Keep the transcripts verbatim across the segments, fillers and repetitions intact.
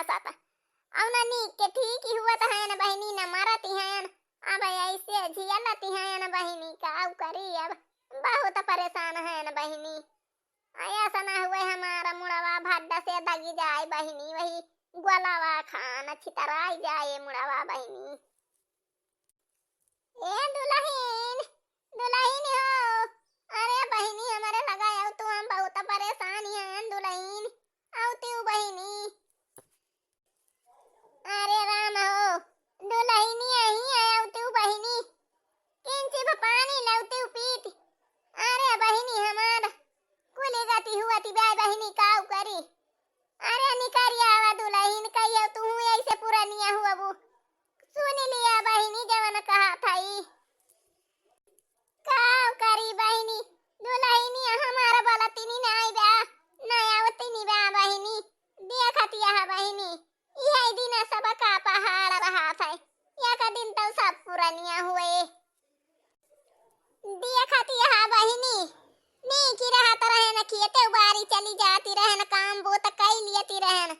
साथ। अउ ना नीक के ठीक ही हुवत हयन बहिनी, न मरत हयन। अब ऐसे झियलत हयन बहिनी, काउ करी अब, बहुत परेशान हयन बहिनी। अइसा ना हुए हमारा मुड़वा भड्डा से दगी जाए बहिनी, वही गोलवा खान छितराई जाए मुड़वा बहिनी। ए दुलहिन, दुलहिन हो, अरे बहिनी हमरे लगा आउ तू, हम बहुत परेशान हयन दुलहिन, आउ तू बहिनी। अरे राम हो, दुलहिनी अही आउ तू बहिनी, किंचिब पानी लउतू पीत। अरे बहिनी हमार कुली गति हुवत बा बहिनी, काउ करी। अरे निकरि आवा दुलहिन, कहियो तू ऐसे पुरनिया हुवबू। सुनि लिया बहिनी जवन कहत हई। काउ करी बहिनी, दुलहिनी हमार बोलतिनी नाई बा, नाई आवतिनी बा बहिनी। देखत यह बहिनी, इहै दिन सब का पहाड़ रहत है, एक दिन तउ सब पुरनिया हुए। देखत यह बहिनी, नीकी रहत रहेन, खेते बारी चली जाती रहेन, काम बूत कइ लियती रहेन।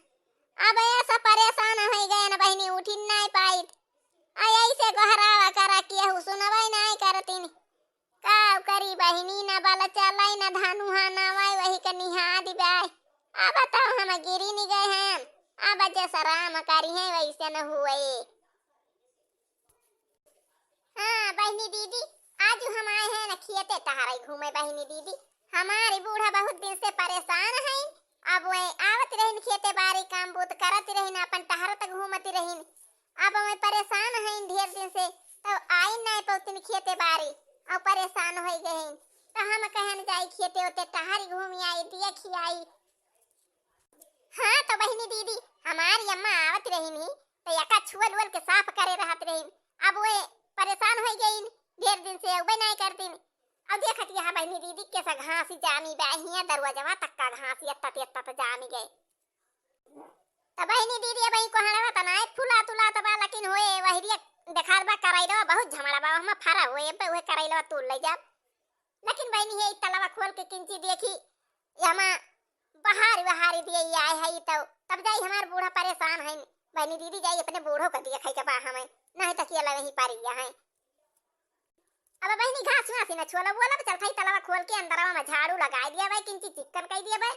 अब ऐसा परेशान होइ गएन बहिनी, उठिन नाई पाइत। आ ऐसे गोहरावा करा केहू सुनवइ नाई करतिन। काउ करी बहिनी, न बल चलइ, न धनुहा नवइ, वही के निहाद बाय। अब तउ हम गिरिन गए हन, अब जस राम करिहैं वइसे न हुए। हाँ बहिनी दीदी, आजु हम आए हैं न खेते टहरइ घूमे बहिनी दीदी। हमारी बूढ़ा बहुत दिन से परेशान हइन, अब वह आवत रहिन खेते बारी काम बूत करत रहिन, अपन टहरत घूमत रहिन। अब वह परेशान हइन ढेर दिन से, तउ आइन नाई पउतिन खेते बारी, अउ परेशान होइ गइन। तउ हम कहन जाई खेते ओते टहरी घूमी आई, देखी आई। हाँ तउ बहिनी दीदी, हमारी अम्मा आवत रहिन ही, तउ एका छुअल उअल के साफ करे रहत रहिन। अब वह परेशान होइ गइन, ढेर दिन से अउबे नाई करतिन। अब देखत यह बहिनी दीदी कैसा घासी जामी बा, हियाँ दरवाजवा तक का घासी अत्तत अत्तत जामी गए। तउ बहिनी दीदी, अबहीं कोहड़वा त नाई फुलात उलात बा, लेकिन होए वहरिया देखात बा, करइलवा बहुत झमड़ा बा, ओहमा फरा होए, अब्बे उहे करइलवा तूर लइ जाब। लेकिन बहिनी हे, ई तलवा खोल के किंची देखी, एहमा बहारी बहारी दिए आए है, ई तउ तब जाई हमार बूढ़ा परेशान है। बहिनी दीदी जाई अपने बूढ़ो का देखइ के बा हमें, नाहीं त अकेला वहीं पारी है। अब बहिनी घास वास न छोला बोला, चल थाई तलवा खोल के अंदरवा में झाड़ू लगाइ दिया बे, किंची चिक्कन कइ दिया बे,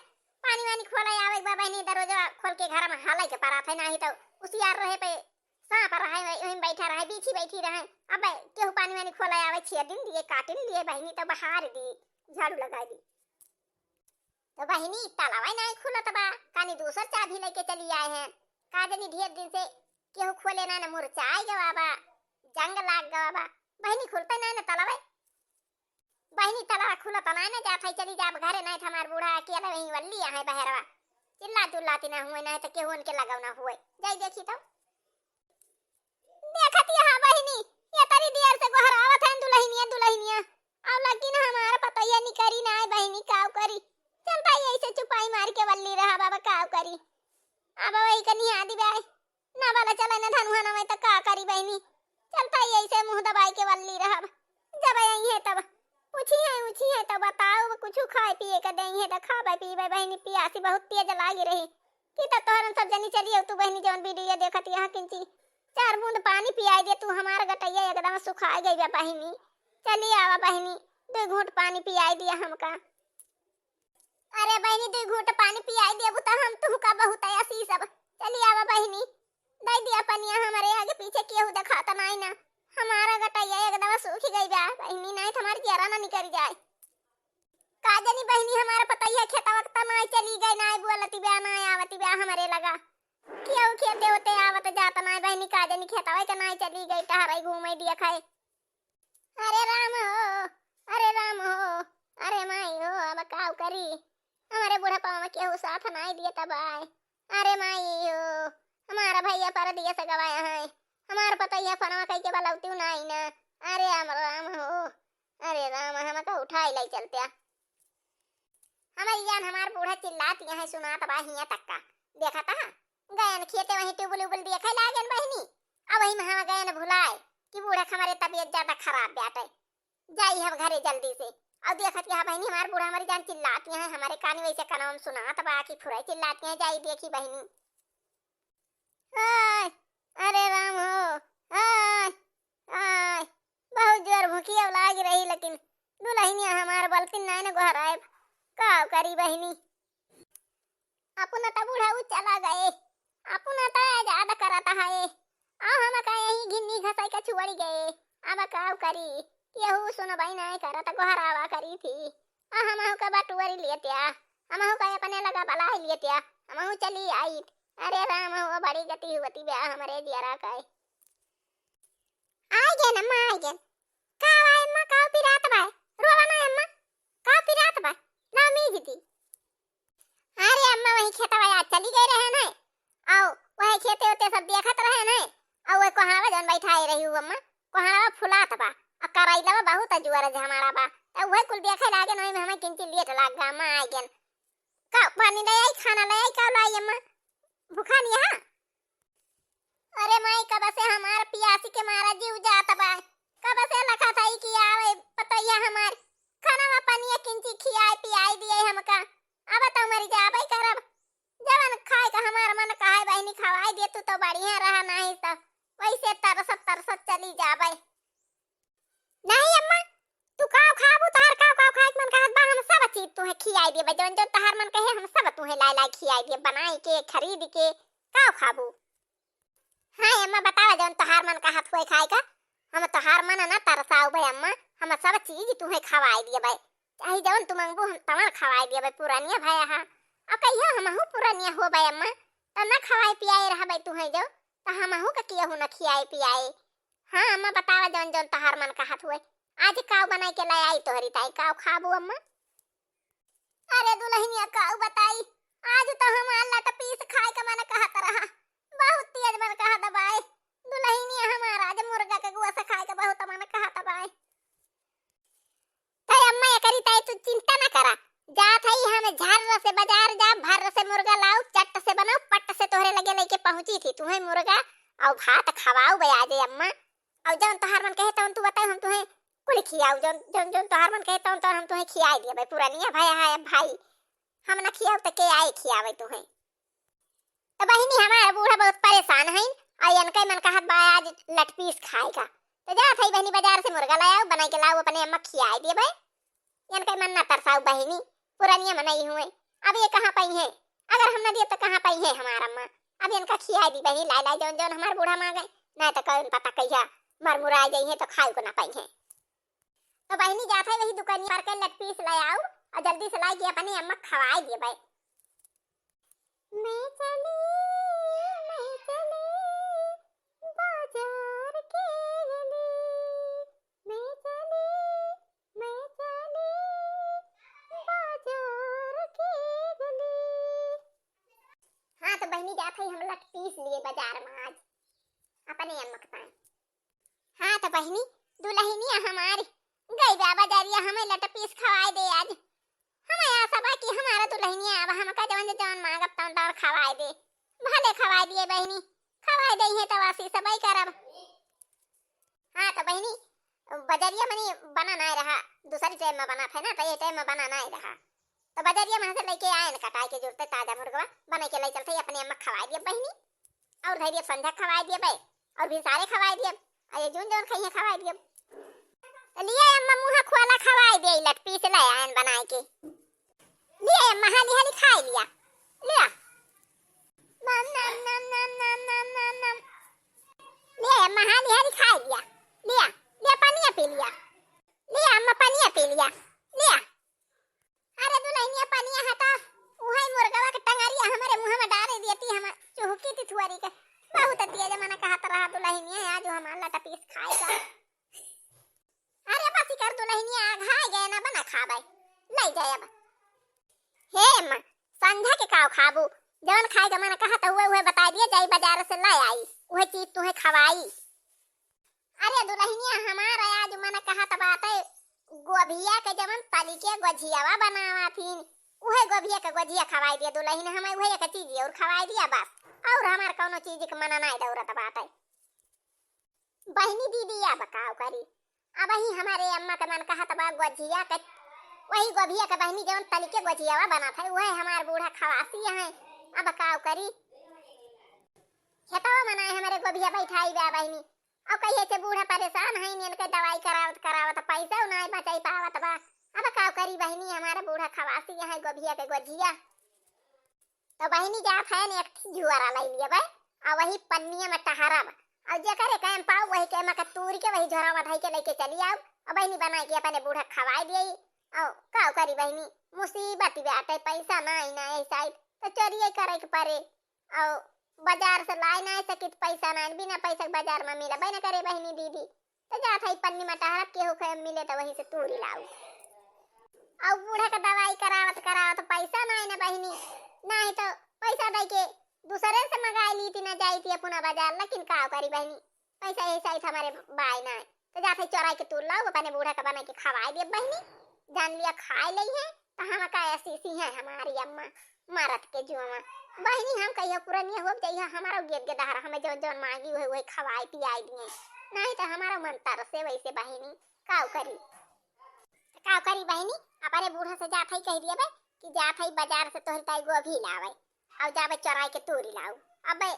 पानी वानी खोला आवे बा बहिनी, दरवाजा खोल के घर में हाले के परा थे, नाहीं तउ उसियार रहे पे सांप रहे, वही, वहीं बैठा रहे, बीछी बैठी रहे। अब केहू पानी वानी खोला आवे, छेदिन दिए, काटिन दिए बहिनी, तउ बहार दी, झाड़ू लगाइ दी। तउ बहिनी, तलवा नाहीं खुलत बा, कानी दूसर चाभी लइके चली आए हैं। का जनी ढेर दिन से केहू खोले नाहीं, न मुरचाइ गवा बा, जंग लाग गवा बा। बहिनी, खुलत नाहीं न तलवा। बहिनी, तलवा खुलत नाहीं न, जात है चली जाब घरे, नाहीं त हमार बूढ़ा अकेले वहीं वल्ली आहे बहरवा। चिल्लात उल्लात न हुए, नाहीं त केहू उनके लगाव न हुए। जाई देखी तउ। देखत यह बहिनी, एतरी देर से गोहरावत हैं दुलहिनिया, दुलहिनिया। अउ लेकिन हमार पतोहिया निकरी नाहीं बहिनी, काउ करी? चल भाई, ऐसे चुपाई मार के वल्ली रहा बाबा, काउ करी? अब वही के निहादी बाय। ना बल चलइ, ना धनुहा नवइ, त का करी बहिनी? चल भाई, ऐसे मुँह दबाइ के वल्ली रहब। जब अइहैं तब पूछिहैं, उछिहैं तब बताउब, कुछु खाए पिए के देइहैं त खाबइ पीबइ बहिनी, पियासी बहुत तेज लागि रही। कि त तोहरन सब जनी चली अउतू बहिनी, जउन video देखत यह किंची चार बूंद पानी पियाइ दे तू, हमार गटइया एकदम सुखाइ गइ बा बहिनी। चली आवा बहिनी, दुइ घूंट पानी पियाइ दिया हमका। अरे बहिनी, दुइ घूंट पानी पियाइ देबू त हम तुहका बहुत आसीस अब। चली आवा बहिनी, दइ दिया पनिया, हमरे आगे पीछे केहू देखात नाहीं न, हमार गटइया एकदम सूखि गइ बा बहिनी, नाहीं त हमार जियरा न निकरि जाए। का जनी बहिनी, हमार पतोहिया खेतवा के त नाहीं चली गइ, नाहीं बोलति बा, नाहीं आवति बा हमरे लगा। केहू खेते ओते आवत जात नाहीं बहिनी, का जनी खेतवा के नाहीं चली गइ, टहरइ घूमइ दिया खाए। अरे राम हो, अरे राम हो, अरे माई हो, अब काउ करी? हमरे बुढ़ापा में केहू साथ नाहीं दिया तब आए। अरे माई हो, हमार भइया परदेस गवाया है, हमार पतोहिया फोनवा कइके बलउतिउ नाहीं न। अरे राम, राम हो, अरे राम, हमका उठाइ लइ चलत्या। हमरी जान, हमार बूढ़ा चिल्लात यहै सुनात बा हियाँ तक का। देखत हा, गयन खेते वहीं ट्यूबल उबल देखइ लागेन बहिनी। अब वहीं में हम गयन भुलाए कि बूढ़ा के हमरे तबियत ज्यादा खराब बाटइ। जाई हम घरे जल्दी से। अउ देखत यह बहिनी, हमार बूढ़ा हमरी जान चिल्लात यहै, हमरे कानी वइसे कनवा में सुनात बा कि फुरइ चिल्लात यहै, जाई देखी बहिनी। आय, अरे राम हो, आय, आय, बहुत जोर भूखिया लाग रही, लेकिन दुलहिनिया हमार बलतिन नाय न गोहराए, का करी बहिनी? अपना त बुढ़ऊ चला गए, अपना त आजाद करत है, अब हम का यही घिन्नी घसाई के छुअड़ी गए, अब का करी? केहू सुनबाई नाय करत, गोहरावा करी थी, आ हमहू का बटुअरी लेत्या, हमहू का अपने लगा बलाई लेत्या, हमहू चली आइत। अरे राम हो, बड़ी गति हुवती बा हमरे जियरा का। आइ गेन अम्मा, आइ गेन। का बा अम्मा, का पिरात बा? रोवा ना अम्मा, का पिरात बा? ना मीज दी। अरे अम्मा, वही खेतवा आज चली गई रहे ना, अउ वही खेते ओते सब देखत रहे ना, अउ वही कोहड़वा जौन बैठाए रही हूँ अम्मा, कोहड़वा फुलात बा, आ करैलवा बहुत अजुअर झमाड़ा बा, त वही कुल देखे लागे ना, ओही में हमें किंची लेट लाग गा अम्मा, आइ गेन। का पानी ले आई, खाना ले आई, का लाई अम्मा? भूखा नहीं है? अरे माई, कब से हमार पियासी के मारा जीव जात बा, कब से लखा था कि आवे पतैया हमार, खाना वा पनिया किंची खियाए पियाए दिए हमका, अब तो मरी जाबे करब। जवन खाए का हमार मन कहे बहिनी खवाए दे, तू तो बढ़िया रहा, नहीं तो वैसे तरसत तरसत चली जाबे। नहीं अम्मा, तू काव खाबू, तोहार काव काव खाए के मन कहत बा, हम सब चीज तुहे खियाई देबे, जौन जौन तोहार मन कहे हम सब तुहे लाए लाए खियाई देबे, बनाई के, खरीद के, काव खाबू? हाँ अम्मा, बतावा जौन तोहार मन कहत हुए खाए का, हम तोहार मन ना तरसाउबे अम्मा, हम सब चीज तुहे खवाई देबे, चाहे जौन तू मंगबू हम तवन खवाई देबे, पुरनिया भया हा, अब कहियो हमहू पुरनिया होबे अम्मा, त ना खवाए पियाए रहबे तुहे जो, त हमहू का केहू न खियाए पियाए। हाँ अम्मा, बतावा जौन जौन तोहार मन कहत हुए। आज काव बनाई के लाई आई तोहरी ताई, काव खाबू अम्मा? अरे दुलहिनिया, काव बताई, आज तो हमार लट पीस खाए के मन कहत रहा, बहुत तेज मन कहत बाए। दुलहिनिया, हमार आज मुर्गा के गोस खाए के बहुत मन कहत बाए। तै अम्मा, एकरी तै तू चिंता न करा, जात हई हम झर्र से बाजार जा, भर्र से मुर्गा लाऊ, चट्ट से बनाऊ, पट्ट से तोहरे लगे लेके पहुँची थी, तुहे मुर्गा अउ भात खवाउबे आजे अम्मा। अउ जौन तोहार मन कहे तौन तू बताऊ, हम तुहे कुल खियाऊ, जौन जौन जौन तोहार मन कहे तौन तौन हम तुहे खियाए दियबे, पुरनिया भया है अब भाई, हम न खियाऊ त के आई खियावे तुहे? तो बहिनी, हमार बूढ़ा बहुत परेशान हईन, अउ इनके मन कहत बा आज लटपीस खाए का। तो जात हई बहिनी, बाजार से मुर्गा ले आऊ, बनाई के लाऊ, अपने अम्मा खियाए देबे। इनके मन ना तरसाऊ बहिनी, पुरनिया मनई हुए, अब ये कहाँ पइहें? अगर हम ना दिए तो कहाँ पइहें हमार अम्मा? अब इनका खियाए दी बहिनी, लाई लाई जौन जौन हमार बूढ़ा मांगे, ना तो कौन पता कहिया मरमुराए जइहें तो खाए को ना पइहें। तो बहिनी, जात है वही दुकानिया पर के लटपीस ले आऊ अउ जल्दी से लाई के अपने अम्मा खवाए देबे। मैं चली, मैं चली बाजार के गली, मैं चली, मैं चली बाजार के गली। हाँ तो बहिनी, जात है हम लटपीस लिए बाजार में आज अपने अम्मा के पाए। हाँ तो बहिनी, दुलहिनिया हमारी गई बा बजरिया, हमें लटपीस खवाए दे आज। हमें आशा बा कि हमारा दुलहिनिया अब हमका जवन जवन मांगब तवन तवन खवाए दे। भले खवाए दिए बहिनी, खवाए दे हैं तो आशीष सबई करब। हाँ तो बहिनी, बजरिया मनी बना नाय रहा, दूसरी टाइम में बना थे ना, तो ये टाइम में बना नाय रहा। तो बजरिया में से लेके आए न कटाई के जुड़ते ताजा मुर्गवा, बने के ले चलते अपने अम्मा खवाए दिए बहिनी। और धैर्य संझा खवाए दिए बे, और भिनसारे खवाए दिए, अरे जून जवन खइहे खवाए दिए। तो लिए अम्मा मुँह खोला खवाए दिए, लटपीस ले आयन बनाए के। लिए अम्मा हाली हाली खाए लिया, लिया। नम, नम, नम, नम, नम, नम, नम, नम। लिए अम्मा हाली हाली खाए लिया, लिया, लिया पनिया पी लिया। लिया अम्मा पनिया पी लिया, लिया। अरे दुलहिनिया, पनिया हटा, उहई मुर्गवा के टंगरिया हमरे मुँह में डाले दियती, हम चुहकी थी थुअरी के। बहुत तेज मन कहत रहा दुलहिनिया, आज हमार लटपीस खाए का। अरे बस कर दुलहिनिया, आघाए गए ना बना खाबे, ले जाए अब। हे अम्मा, संझा के काव खाबू? जवन खाए के मन कहत हुए उहे बताई दिए, जाई बाजार से ले आई, उहे चीज तुहे खवाई। अरे दुलहिनिया, हमार आज मन कहत बाटे गोभिया के जवन तली के गोझियावा बनावा थीन, उहे गोभिया के गोझिया खवाई दिया दुलहिन, हमें उहे एक चीज और खवाई दिया बस, और हमार कौनो चीज के मन नाय दौरत बाटे। बहिनी दीदी अब काव करी, अब ही हमारे अम्मा के मन कहत बा गोझिया के, वही गोभिया के बहिनी जवन तली के गोझियावा बनात है, उहे हमार बूढ़ा खवासी है, अब काव करी। खेतवा मनाए हमरे गोभिया बैठाई बा बहिनी। अउ कहिए से बूढ़ा परेशान है, इनके दवाई करावत करावत पैसा नाहीं बचाई पावत बा। अब का करी बहिनी, हमारा बूढ़ा खवासी है गोभिया के गोझिया। तो बहिनी जात है ने एक ठे झुआरा लाई लिया बा, अउ वही पन्निया में टहरब। अउ जेकरे कहे पाऊ वही के मका तूर के वही झोरा में धई के लेके चली आऊ। अउ बहिनी बनाई के अपने बूढ़ा खवाई दिए। अउ का करी बहिनी, मुसीबत बाटे, पैसा नाहीं ना यही साइड, तो चोरिये करे के परे। अउ बाजार से लाई नाहीं सकित, पैसा नाहीं, बिना पैसा के बाजार में मिलबे न करे बहिनी दीदी। तो जात है पन्नी में टहरब, केहू के मिले तो वहीं से तूरी लाऊ। अउ बूढ़ा के दवाई करावत करावत पैसा नाहीं ना बहिनी, नाहीं तो पैसा दे के दूसरे से मंगाई ली थी ना जाई थी अपना बाजार, लेकिन का करी बहिनी, पैसा यही साइड हमारे बाय नाहीं। तो जात है चोराई के तूर लाऊ, अपने बूढ़ा के बनाई के खवाई दे बहिनी, जान लिया खाए लई है। तो हम का ऐसी सी है हमारी अम्मा मरत के जुआवा। बहिनी हम कहियो पुरनिया हो जइहा, हमारा गेद गेदहर हमें जौन जौन मांगी हुए वही खवाई पियाई दिए, नाहीं तो हमारा मन तरसे वैसे बहिनी। काउ करी, काउ करी बहिनी, अपने बूढ़ा से जात है कह दिए बे कि जात है बाजार से तोहरी ताई गोभी लावे, अउ जाबे चोराई के तूरी लाऊ। अबे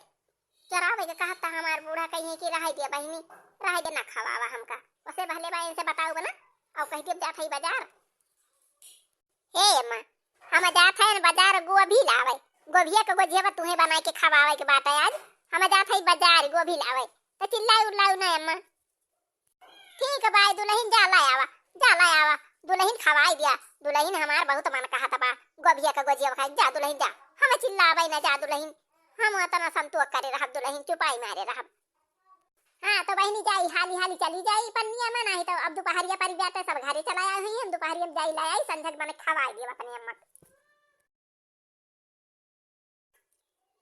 चोरावे के कहत त हमार बूढ़ा कहिए कि रह दिया बहिनी, रह दे ना खवावा हमका, उसे पहले बा इनसे बताऊ बना, अउ कह दिए जात है बाजार। हे अम्मा, हम जात है बाजार गोभी लावे, गोभिया के गोझिया तुहे बनाए के खवावे के बात है आज, हम जात है बाजार गोभी लावे, तो चिल्लाई उल्लाई ना अम्मा। ठीक बा दुलहिन, जा ला आवा, जा ला आवा, दुलहिन खवाई दिया, दुलहिन हमार बहुत मन कहत बा गोभिया के गोझिया खाए, जा दुलहिन जा, हम चिल्लावे ना, जा दुलहिन, हम अतना संतोष करे रहब दुलहिन, चुपाई मारे रहब। हाँ तो बहिनी जाई, हाली हाली चली जाई पन्निया में, नाहीं तो अब दुपहरिया परी जाते सब घरे चला आए हुई, हम दुपहरिया में जाई ला आई, संझक बने खवाई दिया अपने अम्मा के।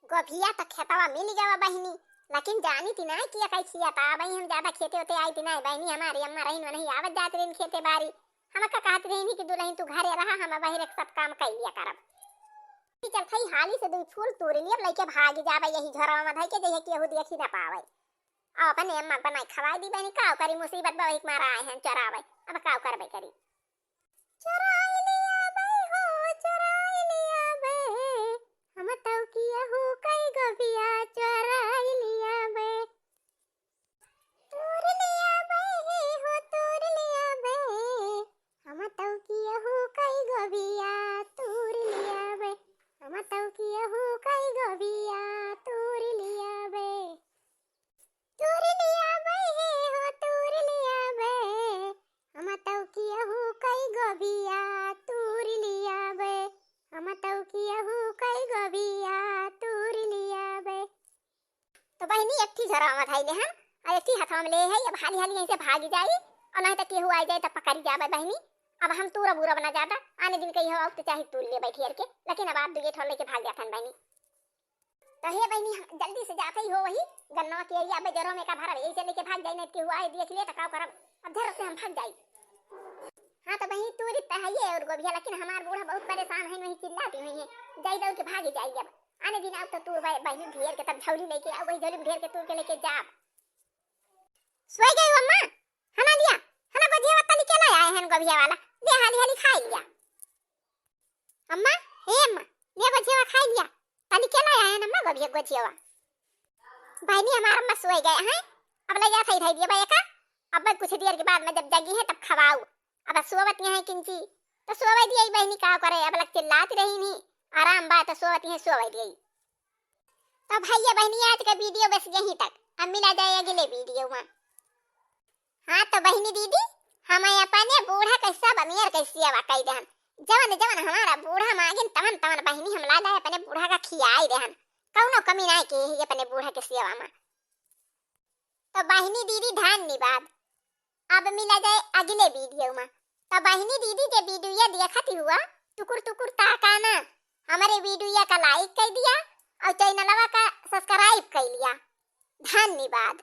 गोभिया तो खेतवा मिल गवा बहिनी, लेकिन जानी ती ना कि कई छिया ता बहिनी, हम ज्यादा खेते होते आई ती ना बहिनी, हमारी अम्मा रहीन वनही आवत जात रहीन खेते बारी। हम का कहत रहीन कि दुलहिन तू घरे रहा, हम बहिरे के सब काम कर लिया करब। कि चल थई हाली से दुई फूल तूर लियब, लइके भागी जाबे यही झोरवा में धई के, जइहे केहू देखी ना पावे। अउ अपने अम्मा के बनाई खवाई दी बहिनी, का करी मुसीबत बा वही के मारा आए हैं चोरावे, अब का करबे करी। चोराई लिया बे हो, चोराई लिया बे, हम तौ किया हूँ कई गोभिया चोराई लिया बे। तूर लिया बे हो, तूर लिया बे, हम तौ किया हूँ कई गोभिया तूर लिया बे, हम तौ किया हूँ कई गोभिया तूर लिया बे। तूर लिया बे हे हो, तूर लिया बे, हम तौ किया हूँ कई गोभिया तूर लिया बे, हम तौ किया हूँ कई गोभिया तूर लिया बे। तो बहिनी एक ठी झोरा में धइले हम, अउ एक ठी हथवा में ले है, अब हाली हाली यहीं से भागी जाई, अउ नाहीं तो केहू आई जाए तो पकड़ी जाबे बहिनी। अब हम तूरब उरब ना ज्यादा, आने दिन कहियो अब तो चाहे तूर ले बैठियर के, लेकिन अब आप दुए ठो लेके भाग जातन बहिनी। तो हे बहिनी, हम जल्दी से जात ही हो वही गन्नवा के एरिया में जरो में का भरब, यही से लेके भाग जाई, नहीं केहू आए देख ले तो का करब, अब धर से हम भाग जाई। हाँ तो बहिनी तूरी तो है ये और गोभिया, लेकिन हमार बूढ़ा बहुत परेशान है, वही चिल्लाती हुई है, जाई दौड़ के भागी जाई। अब आने दिन अब तो तू बह-, बहिनी ढेर के तब झौली लेके आ, वही झौली में ढेर के तूर के लेके जाब। सोई गई अम्मा, हना लिया, हना गोझिया वाला तली के ला आए हैं गोभिया वाला, ले हाली हाली खाई लिया। अम्मा, हे अम्मा, ले गोझिया खाई लिया, तली के ला आए हैं अम्मा गोभिया गोझिया। बहिनी हमार अम्मा सोई गए हैं, अब ले जा सही धई दिया बा एका, अब कुछ देर के बाद में जब जगी है तब खवाऊ। अब सोवत यहाँ किंची, तो सोवे दिया बहिनी का करे, अब लग चिल्लात रही नहीं, आराम बा तो सोवत यहाँ सोवे दिया। तो भैया बहिनी आज का वीडियो बस यहीं तक, अब मिला जाए अगले वीडियो में। हाँ तो बहिनी दीदी, हम अपने बूढ़ा के सब अमीर के सेवा कई देहन, जवन जवन हमारा बूढ़ा मांगिन तवन तवन बहिनी हम ला लाए अपने बूढ़ा का खियाई देहन, कौनो कमी नाहीं की ही अपने बूढ़ा के सेवा में। तो बहिनी दीदी धन्यवाद। अब मिला जाए अगले वीडियो में। तो बहिनी दीदी जे वीडियो देखत हुआ, टुकुर टुकुर ताकाना, हमारे वीडियो का like कर दिया और चैनलवा का subscribe कर लिया। धन्यवाद।